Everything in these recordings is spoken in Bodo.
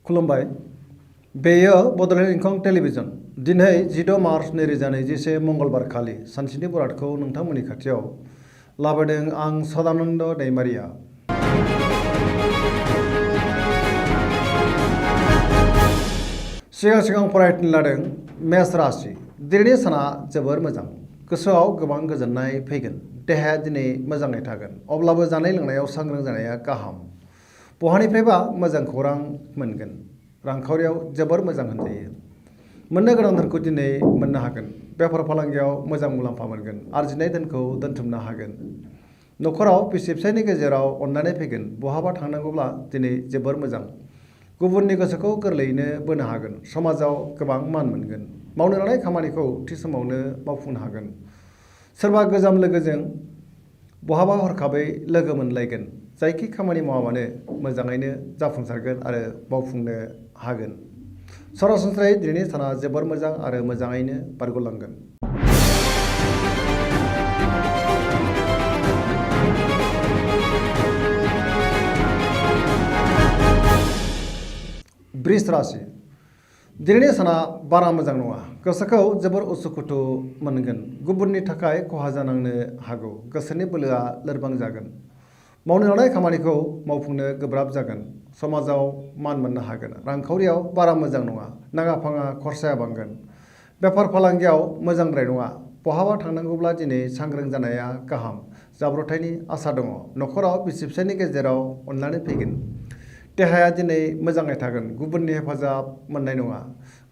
खुलुमबाय। बेयो बड'लेण्ड इंखं टेलिभिजन। दिनै 16 मार्च 2021 मंगलबार खालि सानसेनि बरादखौ नोंथांमोननि खाथियाव लाबोदों आं सदानन्द दैमारिया। सिगां फरायनो लादों मेष राशि। दिनैनि साना जोबोर मोजां। गोसोआव गोबां गोजोननाय फैगोन। देहाया दिनै मोजाङै थागोन। अब्लाबो जानाय लोंनायाव सांग्रां जानाया गाहाम। बहानिफ्रायबा मोजां खौरां मोनगोन। रांखावरियाव जोबोर मोजां होनजायो। मोननो गोनां धोनखौ दिनै मोननो हागोन। बेफार फालांगियाव मोजां मुलाम्फा मोनगोन। आरजिनाय धोनखौ दोनथुमनो हागोन। न'खराव बिसि फिसायनि गेजेराव अनलायनाय फैगोन। बहाबा थांनांगौब्ला दिनै जोबोर मोजां। गुबुननि गोसोखौ गोरलैयैनो बोनो हागोन। समाजाव गोबां मान मोनगोन। मावनो लानाय खामानिखौ थि समावनो मावफुंनो हागोन। सोरबा गोजाम लोगोजों बहाबा हरखाबै लोगो मोनलायगोन। जायखि खामानि मावा मानो मोजाङैनो जाफुंसारगोन आरो मावफुंनो हागोन। सरासनस्रायै दिनैनि साना जोबोर मोजां आरो मोजाङैनो बारग'लांगोन। वृष राशि। दिनैनि साना बारा मोजां नङा। गोसोखौ जोबोर उसुखुथु मोनगोन। गुबुननि थाखाय खहा जानांनो हागौ। गोसोनि बोलोआ लोरबां जागोन। मावनो लानाय खामानिखौ मावफुंनो गोब्राब जागोन। समाजाव मान मोननो हागोन। रांखावरियाव बारा मोजां नङा। नाङा फाङा खरसाया बांगोन। बेफार फालांगियाव मोजांद्राय नङा। बहाबा थांनांगौब्ला दिनै सांग्रां जानाया गाहाम। जाब्रबथायनि आसा दङ। न'खराव बिसि फिसायनि गेजेराव अनलायनाय फैगोन। देहाया दिनै मोजाङै थागोन। गुबुननि हेफाजाब मोननाय नङा।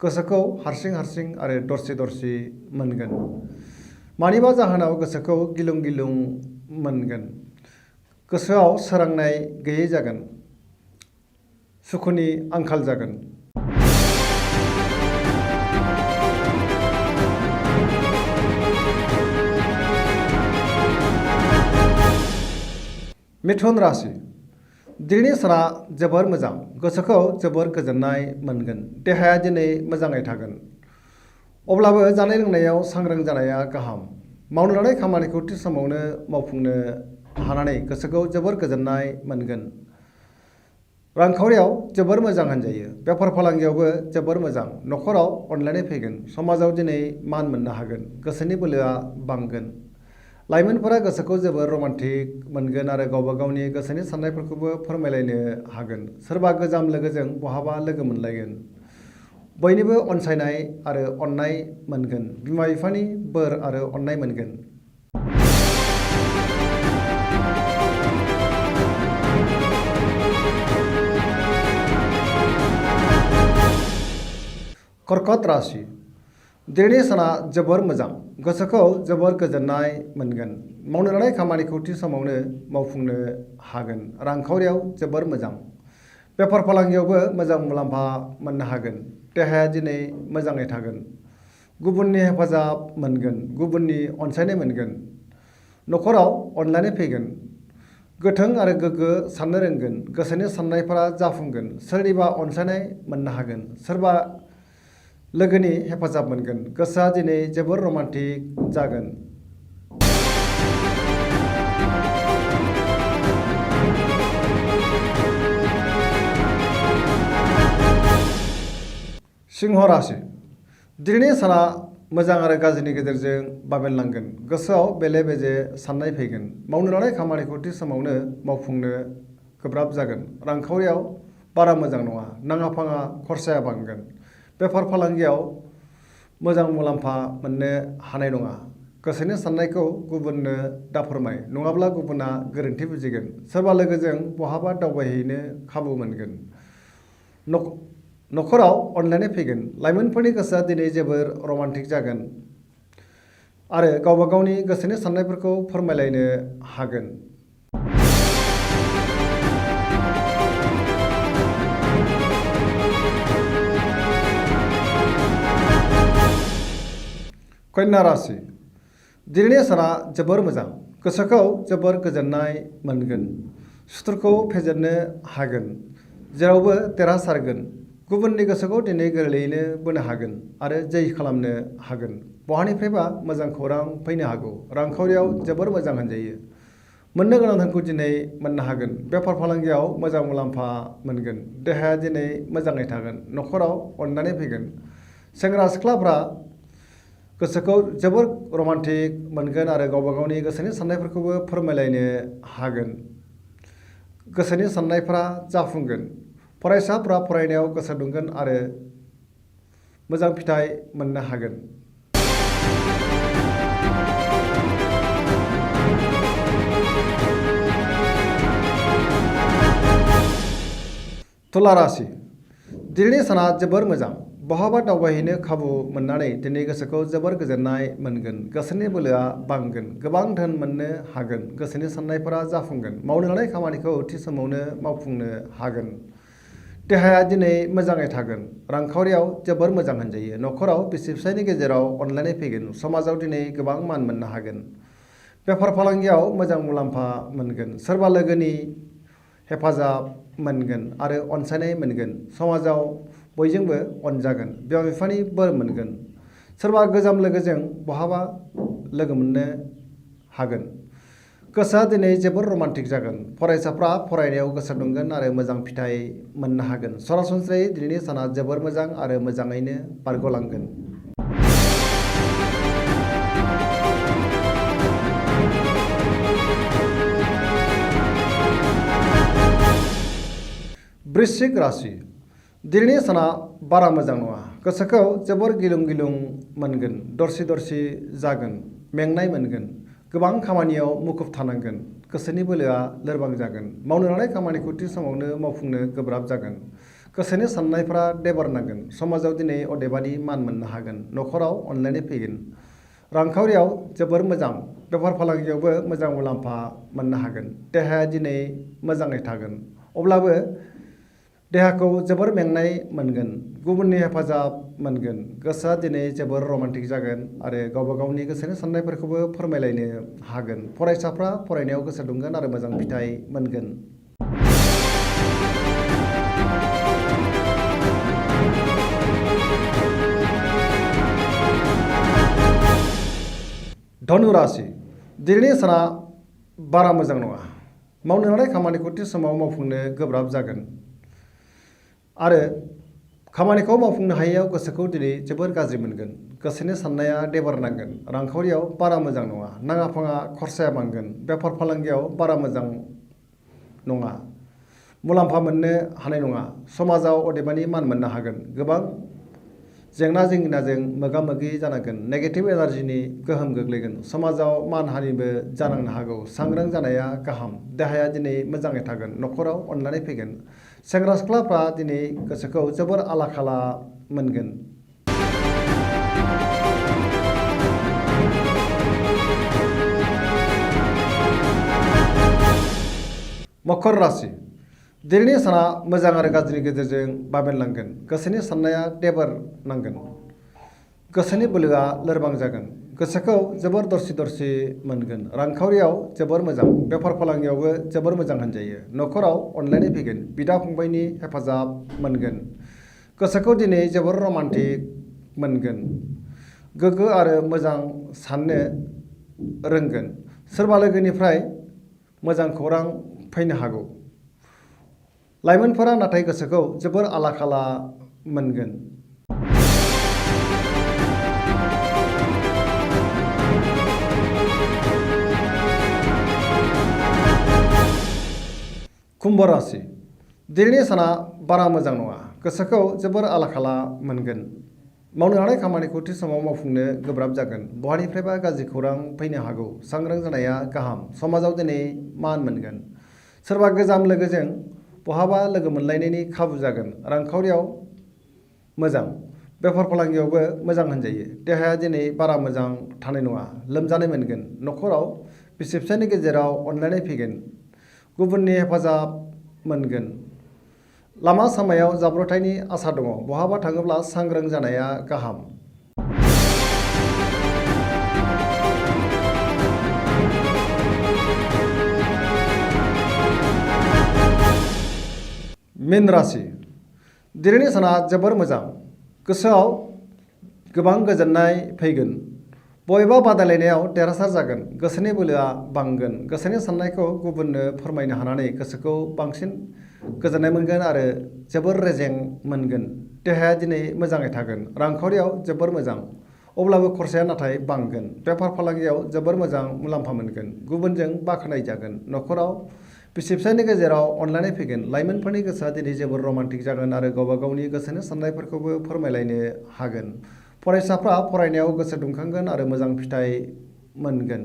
गोसोखौ हारसिं आरो दरसि मोनगोन। मानिबा जाहोनाव गोसोखौ गिलुं मोनगोन। गोसोआव सोरांनाय गैयै जागोन। सुखुनि आंखाल जागोन। मिथुन राशि। दिनैनि साना जोबोर मोजां। गोसोखौ जोबोर गोजोननाय मोनगोन। देहाया दिनै मोजाङै थागोन। अब्लाबो जानाय लोंनायाव सांग्रां जानाया गाहाम। मावनो लानाय खामानिखौ थि समावनो मावफुंनो हानानै गोसोखौ जोबोर गोजोननाय मोनगोन। रांखावरियाव जोबोर मोजां होनजायो। बेफार फालांगियावबो जोबोर मोजां। न'खराव अनलायनाय फैगोन। समाजाव दिनै मान मोननो हागोन। गोसोनि बोलोआ बांगोन। लाइमोनफोरा गोसोखौ जोबोर रमान्टिक मोनगोन आरो गावबा गावनि गोसोनि साननायफोरखौबो फोरमायलायनो हागोन। सोरबा गोजाम लोगोजों बहाबा लोगो मोनलायगोन। बयनिबो अनसायनाय आरो अननाय मोनगोन। बिमा बिफानि बोर आरो अननाय मोनगोन। कर्कट राशि। दिनैनि साना जोबोर मोजां। गोसोखौ जोबोर गोजोननाय मोनगोन। मावनो लानाय खामानिखौ थि समावनो मावफुंनो हागोन। रांखावरियाव जोबोर मोजां। बेफार फालांगियावबो मोजां मुलाम्फा मोननो हागोन। देहाया दिनै मोजाङै थागोन। गुबुननि हेफाजाब मोनगोन। गुबुननि अनसायनाय मोनगोन। न'खराव अनलायनाय फैगोन। गोथों आरो गोग्गो साननो रोंगोन। गोसोनि साननायफोरा जाफुंगोन। सोरनिबा अनसायनाय मोननो हागोन। सोरबा लोगोनि हेफाजाब मोनगोन। गोसोआ दिनै जोबोर रमान्टिक जागोन। सिंह राशि। दिनैनि साना मोजां आरो गाज्रिनि गेजेरजों बाबेनलांगोन। गोसोआव बेले बेजे साननाय फैगोन। मावनो लानाय खामानिखौ थि समावनो मावफुंनो गोब्राब जागोन। रांखावरियाव बारा मोजां नङा। नाङा फाङा खरसाया बांगोन। बेफार फालांगियाव मोजां मुलाम्फा मोननो हानाय नङा। गोसोनि साननायखौ गुबुननो दाफोरमाय, नङाब्ला गुबुना गोरोन्थि बुजिगोन। सोरबा लोगोजों बहाबा दावबायहैनो खाबु मोनगोन। न'खराव अनलायनाय फैगोन। लाइमोनफोरनि गोसोआ दिनै जोबोर रमान्टिक जागोन आरो गावबा गावनि गोसोनि साननायफोरखौ फोरमायलायनो हागोन। कन्या राशि। दिनैनि साना जोबोर मोजां। गोसोखौ जोबोर गोजोननाय मोनगोन। सुथुरखौ फेजेननो हागोन। जेरावबो देरहासारगोन। गुबुननि गोसोखौ दिनै गोरलैयैनो बोनो हागोन आरो जै खालामनो हागोन। बहानिफ्रायबा मोजां खौरां फैनो हागौ। रांखावरियाव जोबोर मोजां होनजायो। मोननो गोनां धोनखौ दिनै मोननो हागोन। बेफार फालांगियाव मोजां मुलाम्फा मोनगोन। देहाया दिनै मोजाङै थागोन। न'खराव अननानै फैगोन। सेंग्रा सिख्लाफ्रा गोसोखौ जोबोर रमान्टिक मोनगोन आरो गावबा गावनि गोसोनि साननायफोरखौबो फोरमायलायनो हागोन। गोसोनि साननायफ्रा जाफुंगोन। फरायसाफ्रा फरायनायाव गोसो दुंगोन आरो मोजां फिथाइ मोननो हागोन। तुला राशि दिनैनि साना जोबोर मोजां। बहाबा दावबायहैनो खाबु मोननानै दिनै गोसोखौ जोबोर गोजोननाय मोनगोन। गोसोनि बोलोआ बांगोन। गोबां धोन मोननो हागोन। गोसोनि साननायफोरा जाफुंगोन। मावनो लानाय खामानिखौ थि समावनो मावफुंनो हागोन। देहाया दिनै मोजाङै थागोन। रांखावरियाव जोबोर मोजां होनजायो। न'खराव बिसि फिसायनि गेजेराव अनलायनाय फैगोन। समाजाव दिनै गोबां मान मोननो हागोन। बेफार फालांगियाव मोजां मुलाम्फा मोनगोन। सोरबा लोगोनि हेफाजाब मोनगोन आरो अनसायनाय मोनगोन। समाजाव बयजोंबो अनजागोन। बिमा बिफानि बोर मोनगोन। सोरबा गोजाम लोगोजों बहाबा लोगो मोननो हागोन। गोसोआ दिनै जोबोर रमान्टिक जागोन। फरायसाफ्रा फरायनायाव गोसो दुंगोन आरो मोजां फिथाइ मोननो हागोन। सरासनस्रायै दिनैनि साना जोबोर मोजां आरो मोजाङैनो बारग'लांगोन। वृश्चिक राशि दिनैनि साना बारा मोजां नङा। गोसोखौ जोबोर गिलुं गिलुं मोनगोन। दरसि दरसि जागोन। मेंनाय मोनगोन। गोबां खामानियाव मुखुब थानांगोन। गोसोनि बोलोआ लोरबां जागोन। मावनो लानाय खामानिखौ थि समावनो मावफुंनो गोब्राब जागोन। गोसोनि साननायफ्रा देबार नांगोन। समाजाव दिनै अदेबानि मान मोननो हागोन। न'खराव अनलायनाय फैगोन। रांखावरियाव जोबोर मोजां। बेफार फालांगियावबो मोजां मुलाम्फा मोननो हागोन। देहाया दिनै मोजाङै थागोन। अब्लाबो देहाखौ जोबोर मेंनाय मोनगोन। गुबुननि हेफाजाब मोनगोन। गोसोआ दिनै जोबोर रमान्टिक जागोन आरो गावबा गावनि गोसोनि साननायफोरखौबो फोरमायलायनो हागोन। फरायसाफ्रा फरायनायाव गोसो दुंगोन आरो मोजां फिथाइ मोनगोन। धनु राशि दिनैनि साना बारा मोजां नङा। मावनो लानाय खामानिखौ थि समाव मावफुंनो गोब्राब जागोन आरो खामानिखौ मावफुंनो हायैयाव गोसोखौ दिनै जोबोर गाज्रि मोनगोन। गोसोनि साननाया देबार नांगोन। रांखावरियाव बारा मोजां नङा। नाङा फाङा खरसाया बांगोन। बेफार फालांगियाव बारा मोजां नङा। मुलाम्फा मोननो हानाय नङा। समाजाव अदेबानि मान मोननो हागोन। गोबां जेंना जेंनाजों मोगा मोगि जानांगोन। नेगेटिभ एनार्जिनि गोहोम गोग्लैगोन। समाजाव मानहानिबो जानांनो हागौ। सांग्रां जानाया गाहाम। देहाया दिनै मोजाङै थागोन। न'खराव अनलायनाय फैगोन। सेंग्रा सिख्लाफ्रा दिनै गोसोखौ जोबोर आला खाला मोनगोन। मकर राशि दिनैनि साना मोजां आरो गाज्रिनि गेजेरजों बाबेनलांगोन। गोसोनि साननाया देबार नांगोन। गोसोनि बोलोआ लोरबां जागोन। गोसोखौ जोबोर दरसि दरसि मोनगोन। रांखावरियाव जोबोर मोजां। बेफार फालांगियावबो जोबोर मोजां होनजायो। न'खराव अनलायनाय फैगोन। बिदा फंबायनि हेफाजाब मोनगोन। गोसोखौ दिनै जोबोर रमान्टिक मोनगोन। गोग्गो आरो मोजां साननो रोंगोन। सोरबा लोगोनिफ्राय मोजां खौरां फैनो हागौ। लाइमोनफोरा नाथाय गोसोखौ जोबोर आला खाला मोनगोन। कुम्भ राशि दिनैनि साना बारा मोजां नङा। गोसोखौ जोबोर आला खाला मोनगोन। मावनो लानाय खामानिखौ थि समाव मावफुंनो गोब्राब जागोन। बहानिफ्रायबा गाज्रि खौरां फैनो हागौ। सांग्रां जानाया गाहाम। समाजाव दिनै मान मोनगोन। सोरबा गोजाम लोगोजों बहाबा लोगो मोनलायनायनि खाबु जागोन। रांखावरियाव मोजां। बेफार फालांगियावबो मोजां होनजायो। देहाया दिनै बारा मोजां थानाय नङा। लोमजानाय मोनगोन। न'खराव बिसि फिसायनि गेजेराव अनलायनाय फैगोन। गुबुननि हेफाजाब मोनगोन। लामा सामायाव जाब्रबथायनि आसा दङ। बहाबा थाङोब्ला सांग्रां जानाया गाहाम। मीन राशि दिनैनि साना जोबोर मोजां। गोसोआव गोबां गोजोननाय फैगोन। बबेबा बादायलायनायाव देरहासार जागोन, गोसोनि बोलोआ बांगोन, गोसोनि साननायखौ गुबुननो फोरमायनो हानानै गोसोखौ बांसिन गोजोननाय मोनगोन आरो जोबोर रेजें मोनगोन। देहाया दिनै मोजाङै थागोन, रांखावरियाव जोबोर मोजां, अब्लाबो खरसाया नाथाय बांगोन। बेफार फालांगियाव जोबोर मोजां मुलाम्फा मोनगोन, गुबुनजों बाख्नायजागोन। नखराव बिसि फिसायनि गेजेराव अनलायनाय फैगोन। लाइमोनफोरनि गोसोआ दिनै जोबोर रमान्टिक जागोन आरो गावबा गावनि गोसोनि साननायफोरखौबो फोरमायलायनो हागोन। फरायसाफ्रा फरायनायाव गोसो दुंखांगोन आरो मोजां फिथाइ मोनगोन।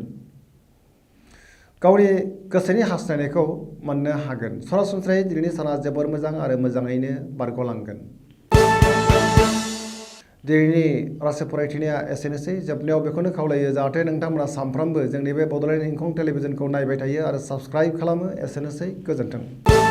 गावनि गोसोनि हास्थायनायखौ मोननो हागोन। सरासनस्रायै दिनैनि साना जोबोर मोजां आरो मोजाङैनो बारग'लांगोन। दिनैनि राशि फरायथिनाया एसेनोसै। जोबनायाव बेखौनो खावलायो जाहाथे नोंथांमोना सानफ्रामबो जोंनि बे बड'लेण्ड इंखं टेलिभिजनखौ नायबाय थायो आरो साबस्क्राइब खालामो। एसेनोसै, गोजोन्थों।